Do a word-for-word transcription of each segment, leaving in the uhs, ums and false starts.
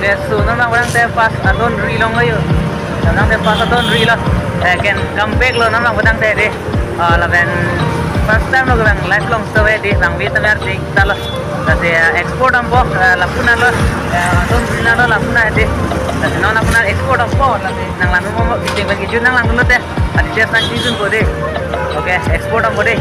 Okay, so non abang abang te pass adon ri longlo yo. Abang abang te pass adon rilo. Eh, ken come back lo non abang abang te dei. Ah, lapen first time lo abang life long so dei, nangli temer dei talo. Lasi, eh, explore dampo, eh, lapu anlo, eh, adon ri anlo lapu an dei. Lasi non lapu an explore dampo, lasi nanglang mo mo, biting pen kejut nanglang dolo te. Adi chef nang season ko dei. Okay, explore dampo dei.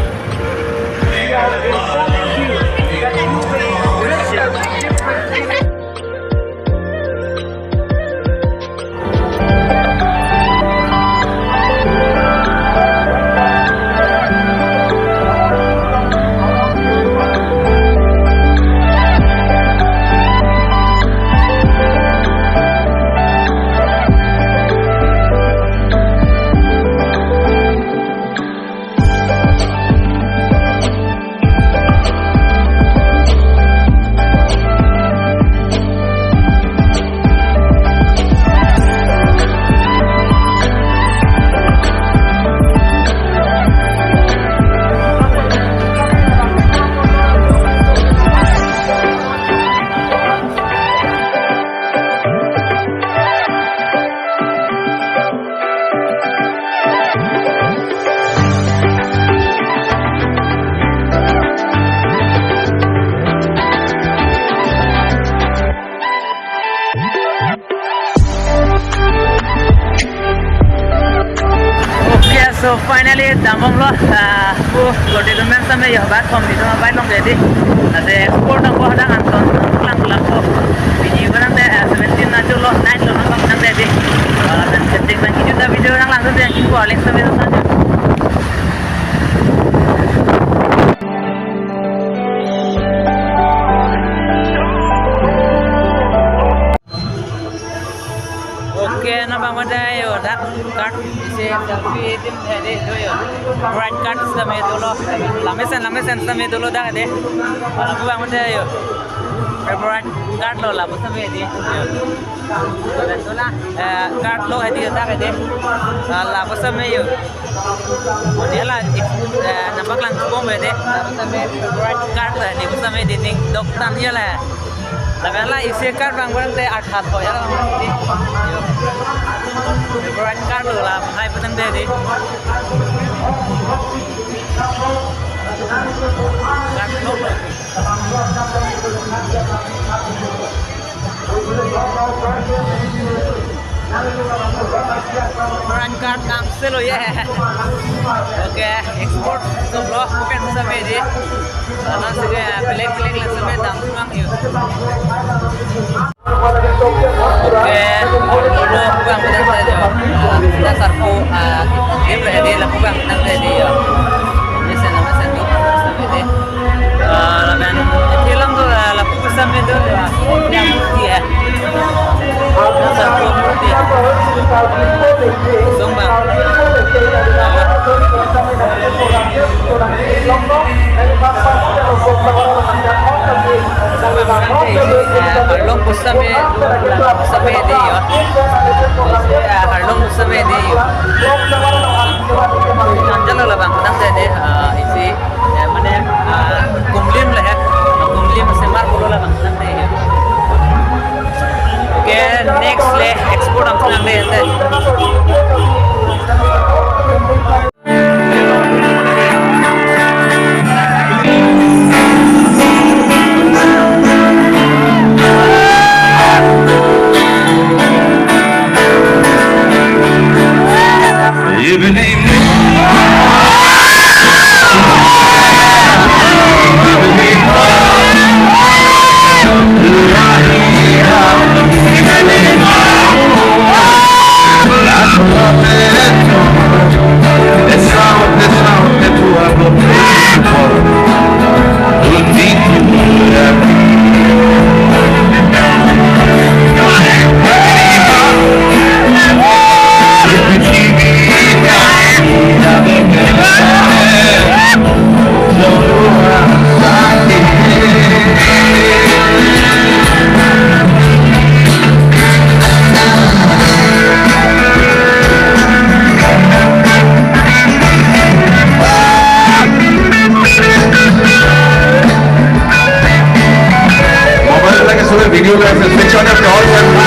Okay, so finally, dambomlo, ah, pu, koti lumen same yo, bat kom di, dum abai long dei. Lasi explore dampo hadak anton, lang lang ko. Pini abang abang te, ah, seventeen na chulo, nine lo nang abang abang te dei. Ah, dan setting abang kejut ta video nanglang dun dei, kin ko aling same lo sa. Okay, non abang abang te yo, dak card isi selfie itum hedi do yo. Bright card sitame dolo. Lamesen, lamesen sitame dolo dak dei. Lapu abang abang te yo. Bright card lo lapu sitame dei. Yo. Lapen dola, eh, card lo hedi dak dei. Ah, lapu sitame yo. Dia la, eh, nampak langsung bom ya dei. Lapu sitame favorite card la, lapu sitame dei ning doktan ya la. Lapen la isi card abang abang te arthat ko ya la. Favorite card lo la, hai petang dei dei. Card lo lo. Favorite card damselo ye. Okay, explore so bro, pen same dei. Ana sige, black black la same dam mang yo. Okay, dulu abang abang te yo. Dasar ko, ah, game la dei, lapu abang abang te dei yo. Ini sana masa tu, same dei. Ah, lapen, isi alam tu, ah, lapu pusitame do, ah, yang murti ya. Dasar ko murti. Song abang. Arlong pusitame, pusitame dei yo. Ah, arlong pusitame dei yo. Anjalo labang abang te dei, ah, isi. Ya, mane, ah, kumlim le he. Kumlim semar pulo labang nang dei. Okay, next le explore damsi nang dei ante. Mobile lage sobe video lage, switch on করতে হবে।